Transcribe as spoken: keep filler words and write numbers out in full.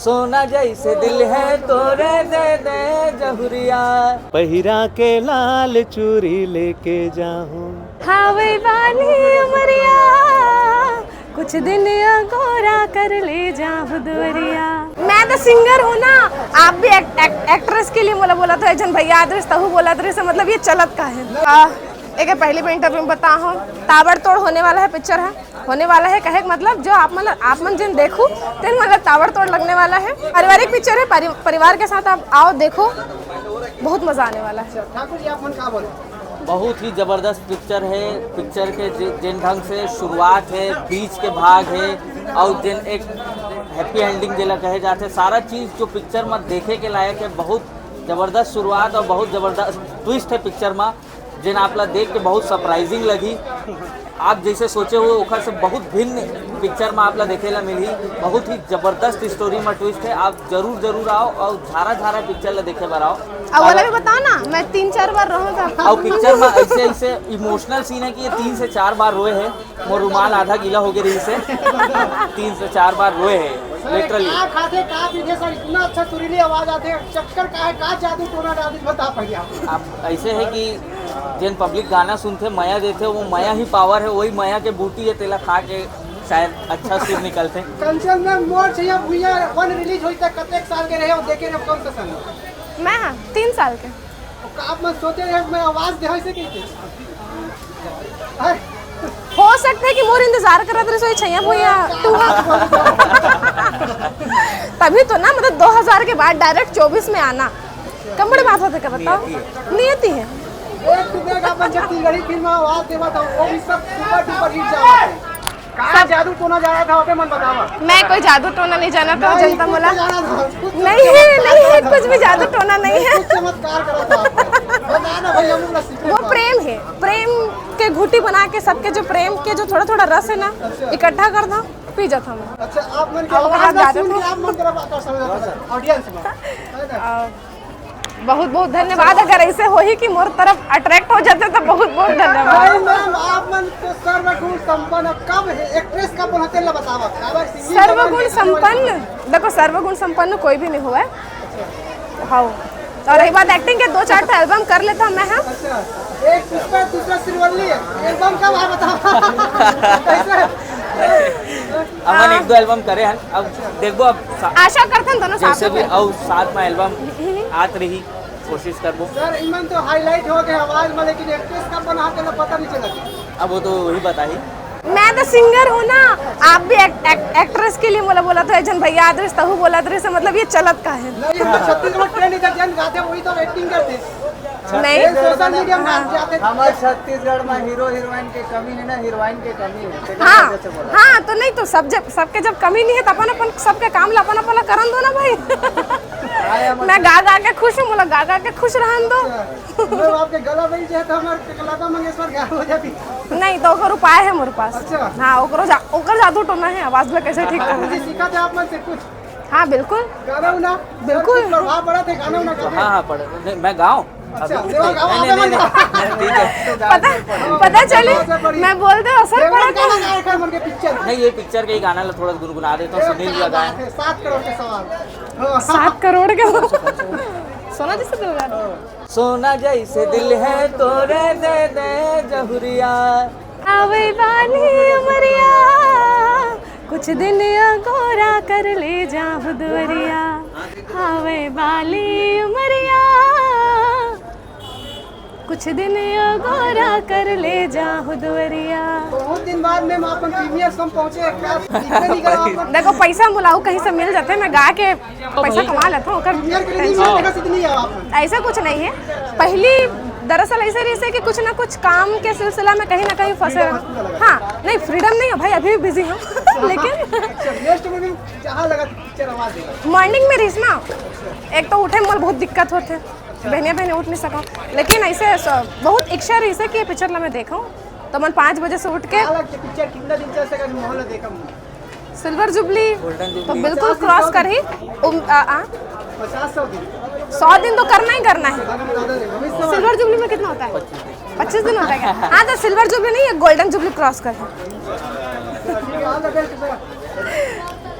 सोना जैसे दिल है तोरे, दे दे जहुरिया। पहिरा के लाल चूरी लेके जाहूं। हावे वाली उमरिया, कुछ दिन अगोरा कर ले जाहूं दुवरिया। मैं तो सिंगर हूँ ना, आप भी एक, एक, एक्ट्रेस के लिए मोला बोलत हो, एक झन भैया आदरिस तहू बोलत रहिस, मतलब ये चलत का है। आ, एक पहली भी इंटरव्यू में बता हूँ, ताबड़तोड़ होने वाला है, पिक्चर है, होने वाला है, कहे के मतलब जो आप मन, आप मन जिन देखू, तेन मतलब ताबड़तोड़ लगने वाला है। पारिवारिक पिक्चर है, परि-, परिवार के साथ आप आओ, देखो, बहुत मजा आने वाला है। ठाकुर जी, आप मन का बोले? बहुत ही जबरदस्त पिक्चर है। पिक्चर के जि-, जिन ढंग से शुरुआत है, बीच के भाग है और जिन एक हैप्पी एंडिंग जेला कहे जाथे, सारा चीज जो पिक्चर में देखे के लायक है। बहुत जबरदस्त शुरुआत और बहुत जबरदस्त ट्विस्ट है पिक्चर में, जिन आप ला देख के बहुत सरप्राइजिंग लगी। आप जैसे सोचे हो ओखर से बहुत भिन्न पिक्चर में आप ला देखे ला मिलही। बहुत ही जबरदस्त स्टोरी में ट्विस्ट है। आप जरूर जरूर आओ और झारा झारा पिक्चर ला देखे बर आओ। अब वाला भी बताओ ना, मैं तीन चार बार रहूंगा। और पिक्चर में ऐसे ऐसे इमोशनल सीन है कि ये तीन से चार बार रोए हैं। मोर रुमाल आधा गीला हो गया रही से। तीन से चार बार रोए हैं लिटरली। का खाते का पीते सर, इतना अच्छा सुरीली आवाज आते हैं, चक्कर का है, का जादू टोना डाल दी, बता पाइए आप। आप ऐसे है कि जिन पब्लिक गाना सुनथे, मया देथे, वो मया ही पावर है, वही मया के बूटी है, तेला खा के शायद अच्छा सुर निकलथे। कंचन में मोर छैया भुइया वन रिलीज होई तक कतेक साल के रहे और देखे रहे कौन सा सॉन्ग? मैं हाँ, तीन साल के। तो का आप मन सोचे रहे मैं आवाज दे ऐसे कह के? अरे, हो सकता है कि मोर इंतजार करत रहे, सोई छैया भुइया तू हा। तभी तो ना, मतलब दो हज़ार के बाद डायरेक्ट चौबीस में आना, कम बड़ी बात होते का बताओ? नियति है। एक तो देख अपन छत्तीसगढ़ी फिल्म आवाज देवा था, वो भी सब सुपर डुपर हिट जावा थे। का सब जादू टोना जाना था, ओके मन बतावा। मैं कोई जादू टोना नहीं जाना था, नहीं, जनता कुछ बोला। तो जाना था, कुछ नहीं, चमत्कार नहीं है, करना कुछ भी था। जादू टोना नहीं है। कुछ चमत्कार करा था आपने। बता ना भैया, हम लोग सीक्रेट वो बात। प्रेम है, प्रेम के घुटी बना के सबके जो प्रेम के जो थोड़ा थोड़ा रस है ना, अच्छा। इकट्ठा कर दो, पी जाता हूँ। अच्छा, आप मन के अब आवाज आवाज ना जादू सुन के टोना। आप मन तरफ आकर्षण हो जाता है, ऑडियंस में, है ना? आ, बहुत बहुत धन्यवाद। अगर ऐसे होही कि मोर तरफ अट्रैक्ट हो जाते तो बहुत बहुत धन्यवाद। भाई मैम, आप मन तो सर्वगुण संपन्न, कब है एक्ट्रेस का बोलते ला बतावा, काबर सिंगिंग सर्वगुण करके संपन्न, देखो सर्वगुण संपन्न कोई भी नहीं हुआ है। हाँ, और रही बात एक्टिंग के, दो चार तो एल्बम कर लेता हूँ मैं। हाँ, अच्छा, एक पुष्पा, दूसरा श्रीवल्ली, एल्बम कब आए बतावा? कैसे? अपन एक दो एल्बम करे हन, अब देखबो, अब सा-, आशा करथन दोनों साथ जैसे में भी फिर। अउ साथ में एल्बम आत रही, कोशिश करबो। सर, इमन तो हाईलाइट हो गए आवाज में, लेकिन एक्ट्रेस कब बना तेला पता नहीं चला। अब वो तो वही बताही। मैं तो सिंगर हूँ ना, आप भी एक, एक, एक्ट्रेस के लिए मोला बोलत हो, एक झन भैया आदरिस तहू बोलत रहिस, मतलब ये चलत का है। नहीं, हम तो छत्तीसगढ़ ट्रेंड इधर जन गाते, वही तो एक्टिंग करते। नहीं। ये सोशल मीडिया में हाँ। आप जाते हमारे छत्तीसगढ़ में हीरो हीरोइन के कमी है ना, हीरोइन के कमी है, तेकर हाँ, वजह से बोला। हाँ, तो नहीं तो सब जब, सबके जब कमी नहीं है तो अपन अपन सबके काम ला अपन अपन करन दो ना भाई। हाँ, यार, मैं गा गा के खुश हूँ, मोला गा गा के खुश रहन दो। अच्छा, मतलब आपके गला बन जाए तो हमारे लता मंगेशकर गायब हो जाती। नहीं तो ओकर उपाय है मोर पास। अच्छा। हाँ, ओकरो जा, ओकर जादू टोना है, आवाज में कैसे ठीक करना मुझे है। सीखा था आप मन से कुछ। हाँ, बिल्कुल। गाना उना? बिल्कुल। सर, कुछ प्रभाव पड़ा थे गाना उना का? हाँ, हाँ, पड़ा। नहीं, मैं गाऊं? अच्छा, अभी देवा गाओ, नहीं, नहीं, आप नहीं, लोग। नहीं, ठीक है। पता, पता चली, मैं बोल दे असर पड़ा देवा था। गाना गाए कर मन के पिक्चर। नहीं, ये पिक्चर के ही गाना ला थोड़ा गुनगुना देता हूँ, ए, सुनील क्या का गाया बात है। है, सात करोड़ के सवाल। हाँ। सात करोड़ के। सोना जैसे दिल गाना। सोना जैसे दिल है तोरे, दे दे जहुरिया। आवे वाली उमरिया, कुछ दिन अगोरा कर ले जाहु दुवरिया। आवे वाली उमरिया, कुछ दिन अगोरा कर ले जाहु दुवरिया। बहुत दिन बाद में अपन प्रीमियर सॉन्ग पहुंचे, क्या सीखने नहीं गए आप? देखो, पैसा मुलाऊ कहीं से मिल जाते, मैं गा के पैसा कमा लेता हूँ, ओकर प्रीमियर के लिए नहीं टेंशन। देखा, सीखने नहीं आया आप? ऐसा कुछ नहीं है। पहली दरअसल ऐसे रही से कि कुछ ना कुछ काम के सिलसिला में कहीं ना कहीं फंसे रहो। हाँ, नहीं, फ्रीडम नहीं है भाई, अभी भी बिजी हूँ। लेकिन अच्छा, नेक्स्ट मूवी जहाँ लगा पिक्चर आवाज देगा। मॉर्निंग में रहीस ना, एक तो उठे में मोला बहुत दिक्कत होते, बहनिया बहने उठ नहीं सका, लेकिन ऐसे स-, बहुत इच्छा रहीस कि ये पिक्चर ला मैं देखूँ, तो मन पाँच बजे से उठ के क्या लगता है पिक्चर कितना दिन चल सका, माहौल देखा? सिल्वर जुबली गोल्डन तो जुबली। बिल्कुल पचास दिन, क्रॉस सौ कर ही। दिन। उम, आ, आ। पचास, सौ दिन। सौ दिन तो करना ही करना है। सिल्वर जुबली में कितना होता है? पच्चीस दिन होता है क्या? हाँ, तो सिल्वर जुबली नहीं, ये गोल्डन जुबली क्रॉस कर है। ठीक है, all the best, sir।